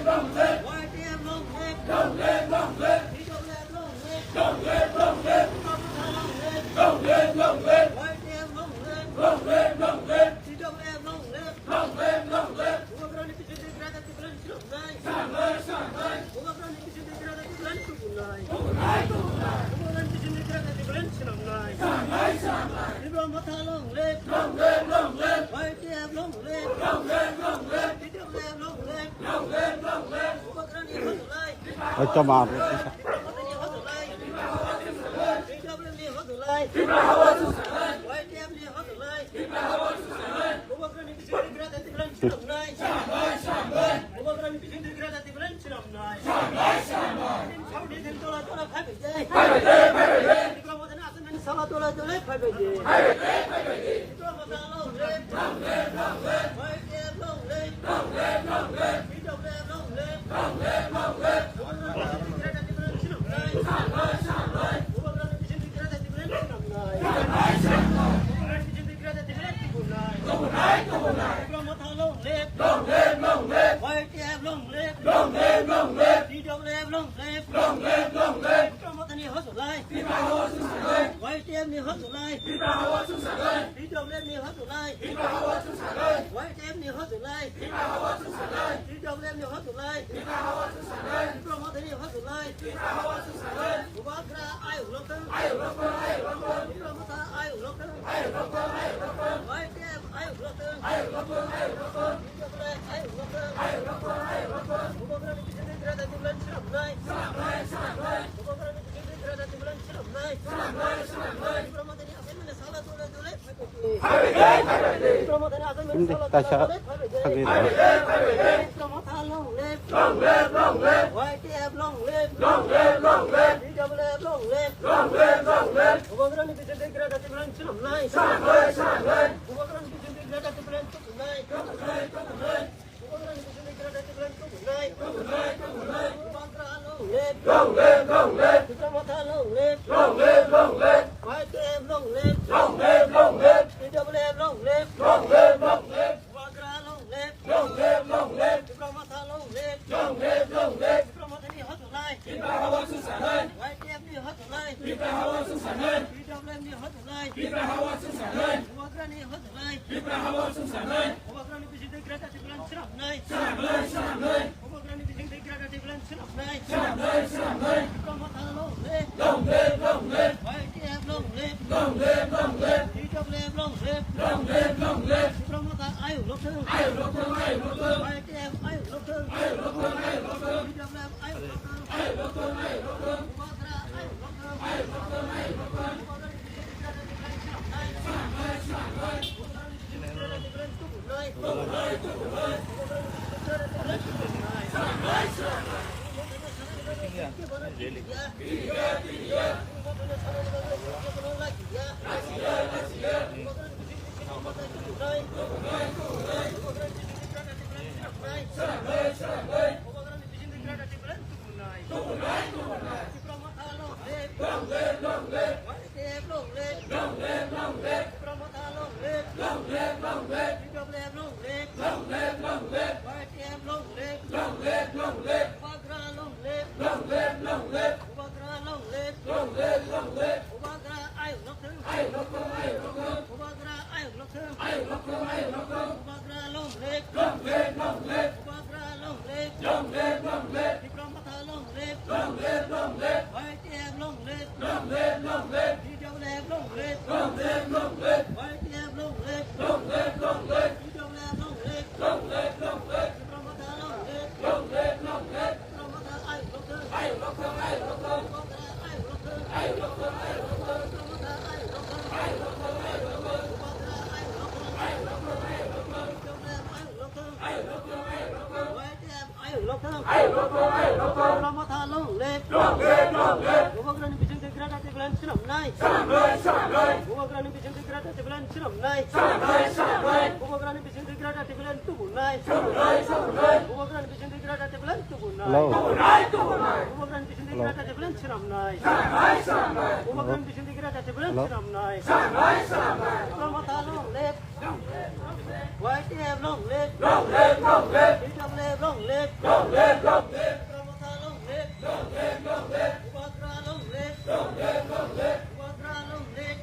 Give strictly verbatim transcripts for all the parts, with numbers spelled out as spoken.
Long live! Y T F long live! Long live, long live! T W F long live! Long live, long live! Long live, long live! Y T F long live! Long live, long live! T W F long live! Long live, long live! Bubagrani bising twi gra jati belai sinamnai! Sinamnai, sinamnai! Bubagrani bising twi gra jati belai tubunai! Tubunai, tubunai! Bubagrani bising twi gra jati belai sinamnai! Sinamnai, sinamnai! Tipra Motha long live! Long live, long live! Y T F long live! Long live, long live! T W F long live! Long live, long live! Bubagrani hozulai! Oi, toma. Long live, long live. Y T F long live. Long live, long live. T W F long live. Long live, long live. Tipra Mothani hozulai. Tipra hawa chwng sanai. Y T F ni hozulai. Tipra hawa chwng sanai. T W F ni hozulai. Tipra hawa chwng sanai. Y T F ni hozulai. Tipra hawa chwng sanai. T W F ni hozulai. Tipra hawa chwng sanai. Tipra Mothani hozulai. Tipra hawa chwng sanai. Bubagra ayuk lokthwng. Ayuk lokthwng, ayuk lokthwng. Tipra Motha ayuk lokthwng. Ayuk lokthwng, ayuk lokthwng. Y T F ayuk lokthwng. Ayuk lokthwng, ayuk lokthwng. T W F ayuk lokthwng. Ayuk lokthwng, ayuk lokthwng. Bubagrani bising twi gra jati belai sinamnai. Sinamnai, sinamnai. Bubagrani bising twi gra jati belai sinamnai. Sinamnai, sinamnai. Tipra Mothani achaimani sala dole dole. Tipra Mothani achaimani sala dole dole. Tipra Motha long live. Long live, long live. Y T F long live. Long live, long live. T W F long live. Long live, long live. Bubagrani bising twi gra jati belai sinamnai. Sinamnai, sinamnai. Bubagrani bising twi gra jati belai tubunai. Tubunai, tubunai. Bubagrani bising twi gra jati belai tubunai. Tubunai, tubunai. Bubagra long live. Long live, long live. Tipra Motha long live. Long live, long live. Y T F long live. Long live, long live. T W F long live. Long live, long live. Bubagra long live. Long live, long live. Tipra Motha long live. Long live, long live. Tipra Mothani hozulai. Tipra hawa chwng sanai. Y T F ni hozulai. Tipra hawa chwng sanai. T W F ni hozulai. Tipra hawa chwng sanai. Bubagrani hozulai. Tipra hawa chwng sanai. Bubagrani bising twi gra jati belai sinamnai. Sinamnai, sinamnai. Bubagrani bising twi gra jati belai sinamnai. Sinamnai, sinamnai. Tipra Motha long live. Long live, long live. Y T F long live. Long live, long live. T W F long live. Long live, long live. Tipra Motha ayuk lokthwng. Ayuk lokthwng, ayuk lokthwng. Y T F ayuk lokthwng. Ayuk lokthwng, ayuk lokthwng. T W F ayuk lokthwng. Ayuk lokthwng, ayuk lokthwng. Bubagra ayuk lokthwng. Ayuk lokthwng, ayuk lokthwng. Bubagrani bising twi gra jati belai sinamnai. Sinamnai, sinamnai. Tipra Motha long live. Long live, long live. Y T F long live. Long live, long live. Tipra Motha long live. Long live, long live. T W F long live. Long live, long live. Y T F long live. Long live, long live. Bubagra long live. Long live, long live. Bubagra long live. Long live, long live. Bubagra ayuk lokthwng. Ayuk lokthwng, ayuk lokthwng. Bubagra ayuk lokthwng. Ayuk lokthwng, ayuk lokthwng. Bubagra long live. Long live, long live. Bubagra long live. Long live, long live. Tipra Motha long live. Long live, long live. Y T F long live. Long live, long live. T W F long live. Long live, long live. Y T F long live. Long live, long live. T W F long live. Long live, long live. Tipra Motha long live. Long live, long live. Tipra Motha ayuk lokthwng. Ayuk lokthwng, ayuk lokthwng. Tipra Motha ayuk lokthwng. Ayuk lokthwng, ayuk lokthwng. Tipra Motha ayuk lokthwng. Ayuk lokthwng, ayuk lokthwng. Tipra Motha ayuk lokthwng. Ayuk lokthwng, ayuk lokthwng. Ayuk lokthwng, ayuk lokthwng. Y T F ayuk lokthwng. Ayuk lokthwng, ayuk lokthwng. Tipra Motha long live. Long live, long live. Bubagrani bising twi gra jati belai sinamnai. Sinamnai, sinamnai. Bubagrani bising twi gra jati belai sinamnai. Sinamnai, sinamnai. Bubagrani bising twi gra jati belai tubunai. Sinamnai, sinamnai. Bubagrani bising twi gra jati belai tubunai. Hello. Tubunai, tubunai. Bubagrani bising twi gra jati belai sinamnai. Sinamnai, sinamnai. Bubagrani bising twi gra jati belai sinamnai. Sinamnai, sinamnai. Tipra Motha long live. Y T F long live. Long live, long live. T W F long live! Long live, long live! Tipra Motha long live! Long live, long live! Bubagra long live! Long live, long live!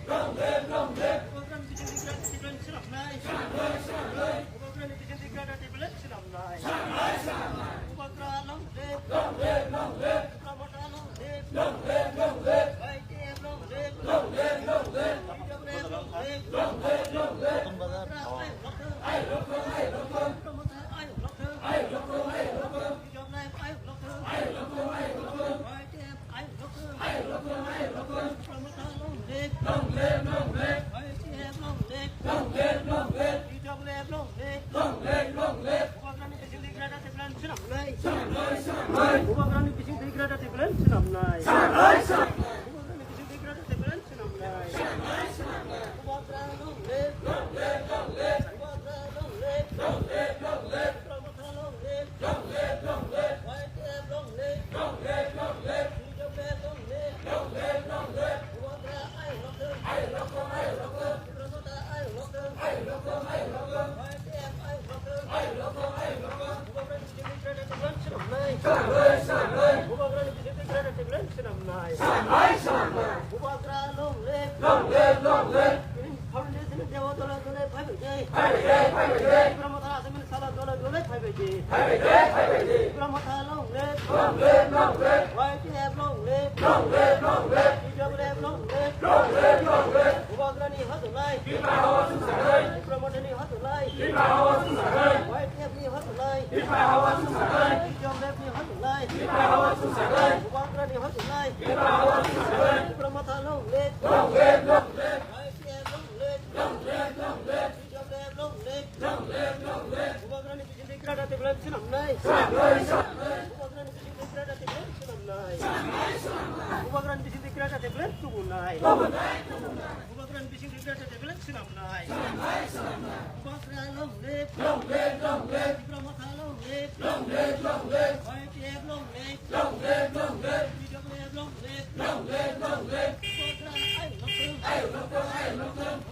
Long live, long live! Bubagra ni bising tigra da tiple swnamnai! Swnamnai, swnamnai! Bubagra ni bising tigra da tiple swnamnai! Swnamnai, swnamnai! Bubagra long live! Long live, long live! Tipra Motha long live! Long live, long live! Y T F long live! Long live, long live! T W F long live! Long live, long live! Bubagra ayuk lokthung! Ayuk lokthung, ayuk lokthung! Tipra Motha ayuk lokthung! Ayuk lokthung, ayuk lokthung! T W F ayuk lokthung! Ayuk lokthung, ayuk lokthung! Y T F ayuk lokthung! Ayuk lokthung, ayuk lokthung! Tipra Motha long live! Long live, long live! Y T F long live! Long live, long live! T W F long live! Long live, long live! Bubagra ni bising tigra da tiple swnamnai! Swnamnai, swnamnai! Bubagra ni bising tigra da tiple swnamnai! Swnamnai, swnamnai! Bubagra ni bising tigra da tiple swnamnai! Swnamnai, swnamnai! Bubagra long live! Long live, long live! Bubagra long live! Long live, long live! Tipra Motha long live! Long live, long live! Y T F long live! Long live, long live! T W F long live! Long live, long live! Bubagra ayuk lokthung! Ayuk lokthung, ayuk lokthung! Tipra Motha ayuk lokthung! Ayuk lokthung, ayuk lokthung! Y T F ayuk lokthung! Ayuk lokthung, ayuk lokthung! Bubagra ni bising tigra da tiple swnamnai! Swnamnai, swnamnai! Bubagra ni bising tigra da tiple swnamnai! Swnamnai, swnamnai! Bubagra long live! Long live, long live! Chini foundation ni dewa dole dole phaibai de. Phaibai de, phaibai de. Tipra Motha Assembly sala dole dole phaibai de. Phaibai de, phaibai de. Tipra Motha long live. Long live, long live. Y T F long live. Long live, long live. T W F long live. Long live, long live. Bubagra ni hachwlai. Tipra hawa sungsarwi. Tipra Motha ni hachwlai. Tipra hawa sungsarwi. Y T F ni hachwlai. Tipra hawa sungsarwi. T W F ni hachwlai. Tipra hawa sungsarwi. Bubagra ni hachwlai. Tipra hawa sungsarwi. Tipra Motha long live. Long live, long live. Y T F long live. Long live, long live. T W F long live. Long live, long live. Bubagra ni bising tigra da tiple swnamnai! Swnamnai, swnamnai! Bubagra ni bising tigra da tiple swnamnai! Swnamnai, swnamnai! Bubagra ni bising tigra da tiple tubunai! Tubunai, tubunai! Bubagra ni bising tigra da tiple swnamnai! Swnamnai, swnamnai! Bubagra long live! Long live, long live! Tipra Motha long live! Long live, long live! Y T F long live! Long live, long live! T W F long live! Long live, long live!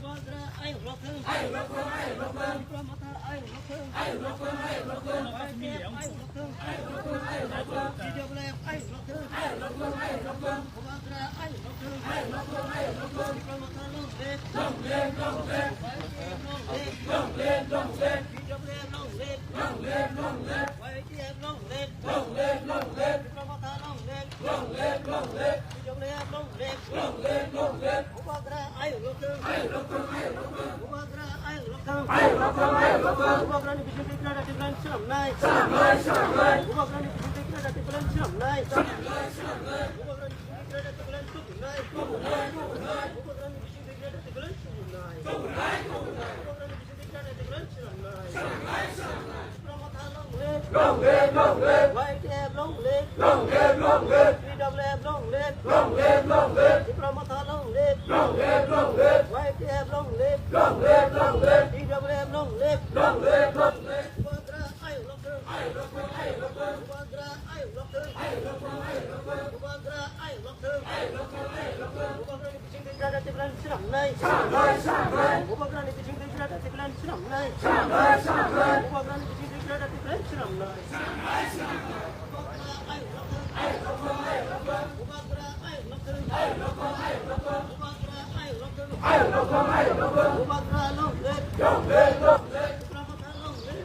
Bubagra ayuk lokthung! Ayuk lokthung, ayuk lokthung! Bubagra ayuk lokthung! Ayuk lokthung, ayuk lokthung! Tipra Motha ayuk lokthung! Ayuk lokthung, ayuk lokthung! Y T F ayuk lokthung! Ayuk lokthung, ayuk lokthung! T W F ayuk lokthung! Ayuk lokthung, ayuk lokthung! Bubagra ayuk lokthung! Ayuk lokthung, ayuk lokthung! Tipra Motha long live! Long live, long live! Y T F long live! Long live, long live! T W F long live! Long live, long live! Y T F long live! Long live, long live! Tipra Motha long live! Long live, long live! T W F long live! Long live, long live! Bubagra ayuk lokthung! Ayuk lokthung, ayuk lokthung! Bubagra ayuk lokthung! Ayuk lokthung, ayuk lokthung! Bubagra ni bising tigra da tiple swnamnai! Swnamnai, swnamnai! Bubagra ni bising tigra da tiple swnamnai! Swnamnai, swnamnai! Bubagra ni bising tigra da tiple tubunai! Tubunai, tubunai! Bubagra ni bising tigra da tiple tubunai! Tubunai, tubunai! Bubagra ni bising tigra da tiple swnamnai! Swnamnai, swnamnai! Tipra Motha long live! Long live, long live! Y T F long live! Long live, long live! T W F long live! Long live, long live! Tipra Motha long live! Long live, long live! Y T F long live! Long live, long live! T W F long live! Long live, long live! Bubagra ayuk lokthung! Ayuk lokthung, ayuk lokthung! Bubagra ayuk lokthung! Ayuk lokthung, ayuk lokthung! Bubagra ayuk lokthung! Ayuk lokthung, ayuk lokthung! Bubagra ni bising tigra da tiple swnamnai! Swnamnai, swnamnai! Bubagra ni bising tigra da tiple swnamnai! Swnamnai, swnamnai! Bubagra ni bising tigra da tiple swnamnai! Swnamnai, swnamnai! Bubagra ayuk lokthung! Ayuk lokthung, ayuk lokthung! Bubagra ayuk lokthung! Ayuk lokthung, ayuk lokthung! Bubagra ayuk lokthung! Ayuk lokthung, ayuk lokthung! Bubagra long live! Long live, long live! Tipra Motha long live!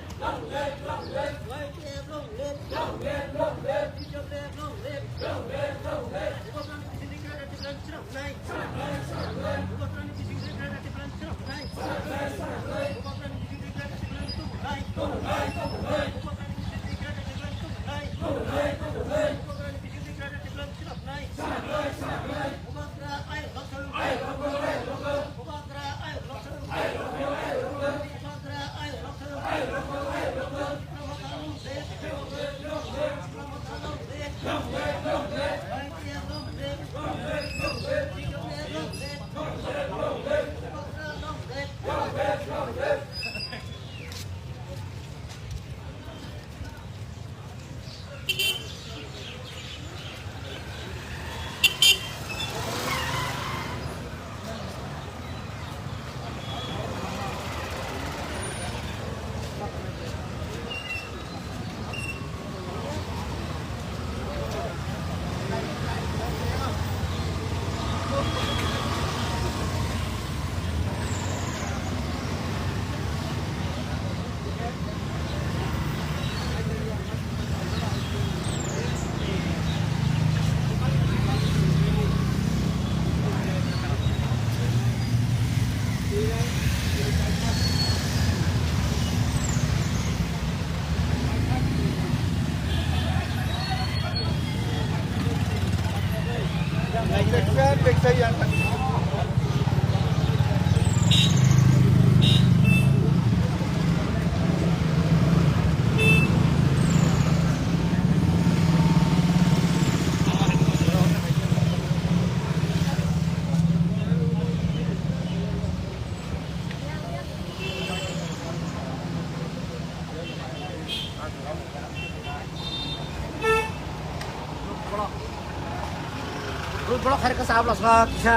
Rut borok hai khe chap lasla kisa.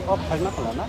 Off khai ma khala na?